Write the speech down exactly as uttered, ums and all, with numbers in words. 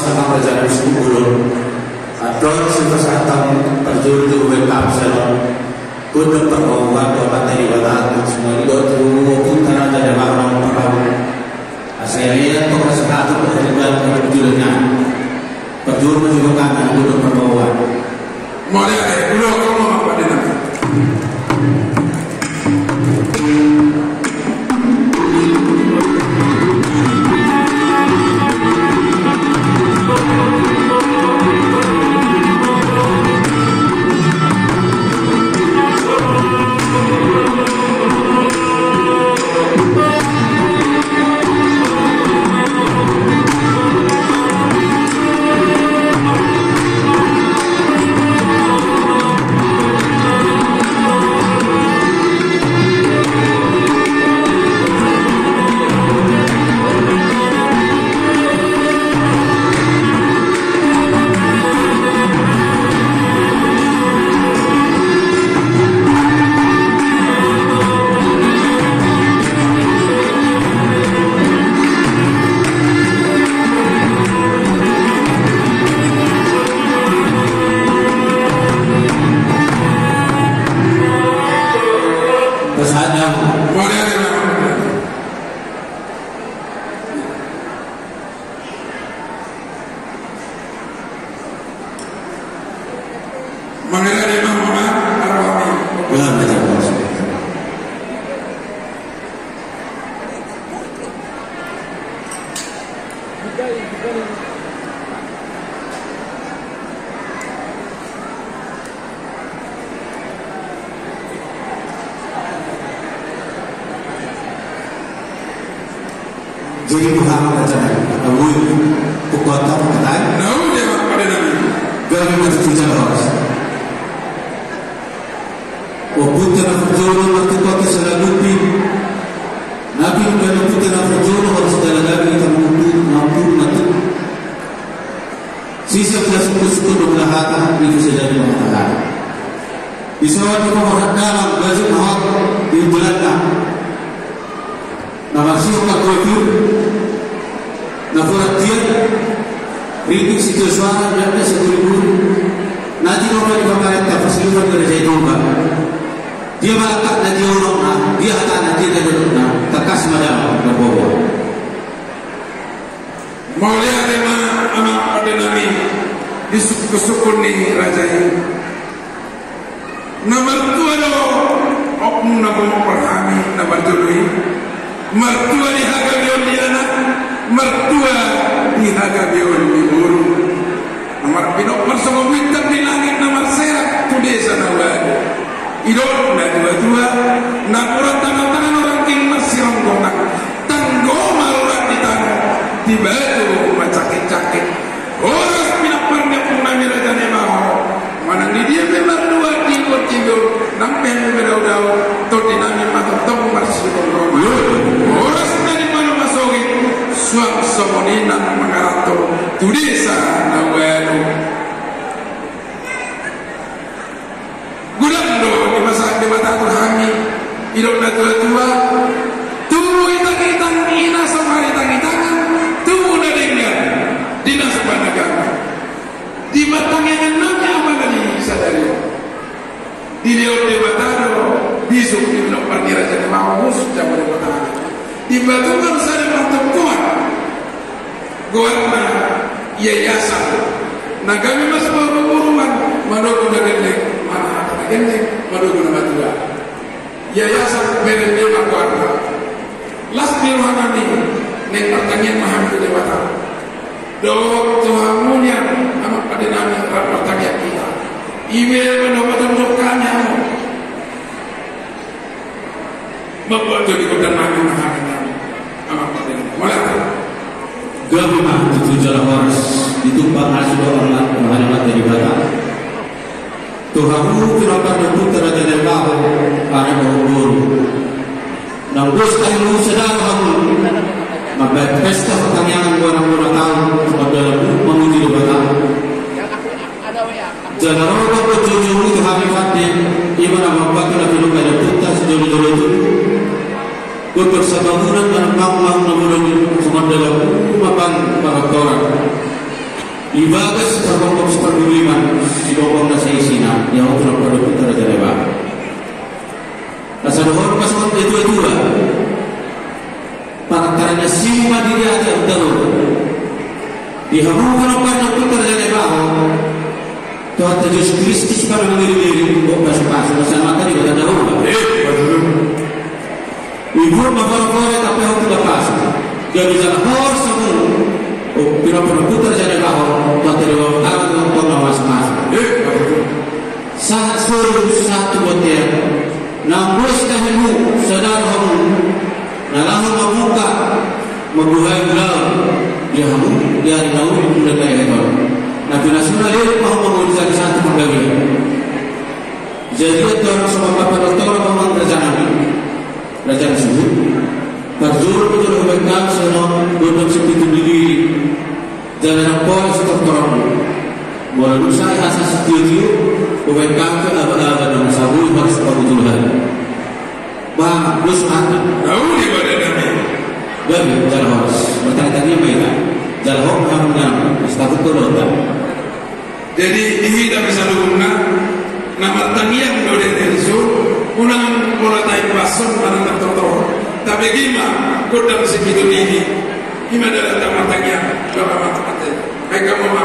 Sampai jadi sepuluh. Atau sudah santang terjun ke web kapsel. Gondang parboruon tu Amanta Debata, tu semua i dohot tu Ompunta Raja Debata, parboruon. Asa ia tu kesehatan, kesehatan, kesehatan. Parjolo ma jolo gondang parboruon. Mauliate, ulo ko ma pade nami. Mangira di ma muna arwami. Jadi Tuhan, raja nami, awi, pukota, pukota. Nau dia, pade nami. Gabe ma tutu jala horas. Ompunta na parjolo, martua tu sala lupi. Napi, gabe ompunta na parjolo, horas jala gabe, tamu ompu, mampu, matu. Sisa pula sungkun-sungkun do mula hata, itu saja di mata hata. Bisa waktu pemahadaman, baju mahal, di Belanda. Na marsihon ma gotur, na poratian, rintik sitio suara, janda saguri-guri. Na di roma di pamarenta, pasiluman dari Jainonga. Dia malangkak na dia unokna, dia hatana, dia na dodokna, tangkas ma damang, na bobo. Mauliate ma, amang pande nami, di sungkun-sungkun ni raja i. Na martua do oknum na gomgom parhami na marjolo i. Martua di hagabeon ni anak, martua di hagabeon ni boru. Na marpinok marsongon bintang di langit na marserak tu desa na baru. Didok na tua-tua, napuran tangan-tangan orang king marsironggongan. Tanggo ma urat di tangan, di batu ma cakit-cakit. Horas pinampar ni ompung nami raja ni Baho. Manang di dia pe martua di portibi on, nang pe hami pe daodao, tondi nami ma tongtong marsironggongan. Horas na di mana masogit, suang songon i nang mangaranto tu desa na baru. Godang do dipasahat Debata tu hami, didok na tua-tua, tubu itang-itang i na so maritangitangan, tubu na denggan di na so panaganan. Di partangiangan nami apala di sadari on, dilehon Debata do bisuk di pinompar ni raja ni Baho, husus jama Debata. Dipatunga sada partongkoan. Goarna yayasan. Na gabe ma siboru-boruan, mandohot na gelleng, manang hata na gelleng, mandohot na matua. Yayasan Berende ma goarna. Las ni roha nami, naeng martangiang ma hami tu Debata. Dohot tu hamu nian, amang pande nami, rap martangiang hita. Ibe ma na patunjuk hami hamu. Mambuat jadi kota maju na hami nami. Amang pande nami. Mauliate. Gabe ma tutu jala horas, ditumpak asi dohot na hami ma jadi bata. Tu hamu pinompar ni Ompunta Raja Nai Baho, anak boru. Nang dos tahi lu sedara hamu. Mambahen pesta partangiangan bona-bona taon, mandalani mamuji Debata. Jala ro do jujur tu hami pande, ima na mambahen na pinungka di puta sijolo-jolo tu. Gotor sababunan dan mamang na bolon i, sumanda laku mapan pangantoran. Di bagas pargonggom sipargonggom, sigonggom na saisina, di hamu na pandok Raja Debata. Asa dohot ma songon na tuatua. Panataranna sima di dia aja utalo. Di hamu na pandok Raja Debata. Tuhanta Jesus Kristus pada mangiri-iri, kok pasu-pasu, masa mata di kota Jawa. Eh, betul. Ibu ma fora-fora, tapi aku tidak pas. Dia bisa horsa mu. Oh, pira pernah putar jadi tahu. Kata dia, "Aku nonton mas-mas." Eh, sahat suru satu botian. Nambus tahimu, sadar hamu. Na laho mambuka, mambuhai ulaon. Dia hamu, dia di tahu, dia kaya itu. Na pinasuna lirik mau mengurusan satu penggawean. Jadi, itu orang sama bapak doktor, orang kerja nami. Raja na suhut. Parjolo, parjolo, hubaen hami songon gondang sipitu nilili. Jala na pola sitortoron. Molo dung sae asa sitio-tio, hubaen hami aba-aba na sabui harus pangutulahan. Bang, dos mata. Tahu di badan kami. Gabe, jala horas. Bertanya-tanya, baiklah. Jala horas, kamu nyaman. Stafet kolota. Jadi, di hita pe saluhutna, na martangiang do di hita dison, unang pola taimbason manang na tortor. Tabege ma, gondang sipitu nilili, ima dalan na martangiang, bapa mata mata. Hai kamu ma,